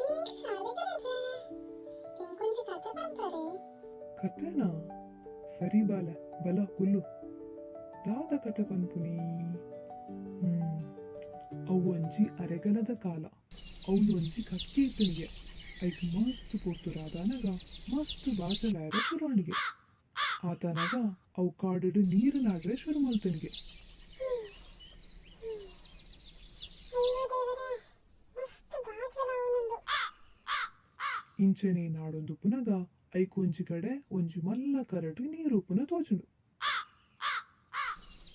ಇನಿ ಎಂಕ್ ಶಾಲೆಗ್ ರಜೆ. ಎಂಕೊಂಜಿ ಕತೆ ಪನ್ಪರೆ? ಕತೆನಾ? ಸರಿ ಬಾಲೆ, ಬಲ ಕುಲ್ಲು. ದಾದ ಕತೆ ಪನ್ಪುನಿ? ಹ್ಮ್ ಅವು ಒಂಜಿ ಅರೆಗಲದ ಕಾಲ. ಅವ್ಲು ಒಂಜಿ ಕಕ್ಕೆ ಇತ್ತನಿಗೆ. ಐಕ್ ಮಸ್ತ್ ಪೊರ್ತು ರಾದಾನಗ ಮಸ್ತ್ ಬಾಜಲಾಯರೆ ಶುರು ಆಂಡ್ಗೆ. ಆತನಗ ಅವು ಕಾಡುಡು ನೀರು ನಾಡ್ರೆ ಶುರು ಮಲ್ತನಿಗೆ. ಅಯ್ಯೋ ದೇವರೇ, ಮಸ್ತ್ ಬಾಜಲ ಆವೊಂದುಂಡು. ಇಂಚನೆ ನಾಡೊಂದು ಪುನಗ ಐಕ್ ಒಂಜಿ ಕಡೆ ಒಂಜಿ ಮಲ್ಲ ಕರಟ್ ನೀರು ಉಪ್ಪುನ ತೋಜುಂಡು.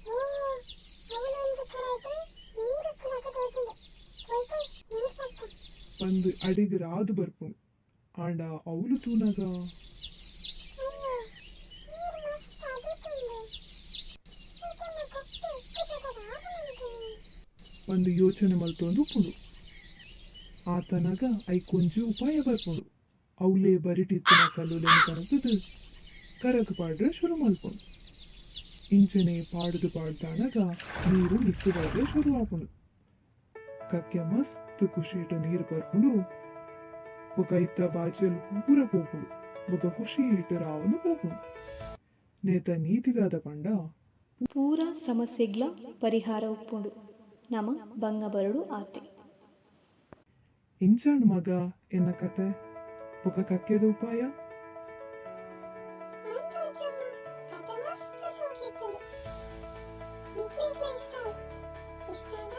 ಓ, ಅವ್ಲು ಒಂಜಿ ಕರಟ್ ನೀರ್ ಉಪ್ಪುನಕ ತೋಜುಂಡು. ಪೋಯಿ ಪೋಯಿ ನೀರ್ ಪತ್ತ. ಪಂದ್ ಅಡೆಗ್ ರಾದ್ ಬರ್ಪುಂಡು. ಆಂಡ ಅವ್ಲು ತೂನಗ ಅಯ್ಯೋ, ನೀರ್ ಮಸ್ತ್ ಅಡಿಟುಂಡು. ಐಕ್ ಎನ್ನ ಕೊಪ್ಪೆ ಇಪ್ಪುಜಡ ದಾದ ಮನ್ಪುನಿ? ಪಂದ್ ಯೋಚನೆ ಮಲ್ತೊಂದು ಉಪ್ಪುಂಡು. ಆತನಗ ಐಕ್ ಒಂಜಿ ಉಪಾಯ ಬರ್ಪುಂಡು. ಅವ್ಲೇ ಬರಿಟಿತ್ತಿನ ಕಲ್ಲುಲೆನ್ ಕನತುದು ಕರಕ್ ಪಾಡ್ರೆ ಶುರು ಮಲ್ಪುಂಡು. ಇಂಚನೆ ಪಾಡುದು ಪಾಡ್ದಾನಗ ನೀರು ಮಿತ್ತ್ ಬರ್ರೆ ಶುರು ಆಪುಂಡು. ಕಕ್ಕೆ ಮಸ್ತ್ ಖುಷಿಟ್ ನೀರು ಬರ್ಪುಂಡು. ಬೊಕ ಐತ ಬಾಜೆಲ್ ಪೂರ ಪೋಪುಂಡು. ಬೊಕ ಖುಷಿಟ್ ರಾವೊಂದು ಪೋಪುಂಡು. ನೇತ ನೀತಿ ದಾದ ಪಂಡ ಪೂರ ಸಮಸ್ಯೆಗ್ಲ ಪರಿಹಾರ ಉಪ್ಪುಂಡು. ನಮ ಬಂಗ ಬರೊಡು ಆತೆ. ಎಂಚಾಂಡ್ ಮಗ ಎನ್ನ ಕತೆ? ಬೊಕ ಕಕ್ಕೆದ ಉಪಾಯ? ಅಂದ್ ಅಜ್ಜಮ್ಮ, ಕತೆ ಮಸ್ತ್ ಶೋಕಿತ್ತುಂಡು. ನಿಕ್ಲೆಗ್ಲ ಇಷ್ಟ ಆವು. ಇಷ್ಟ ಆಂಡ.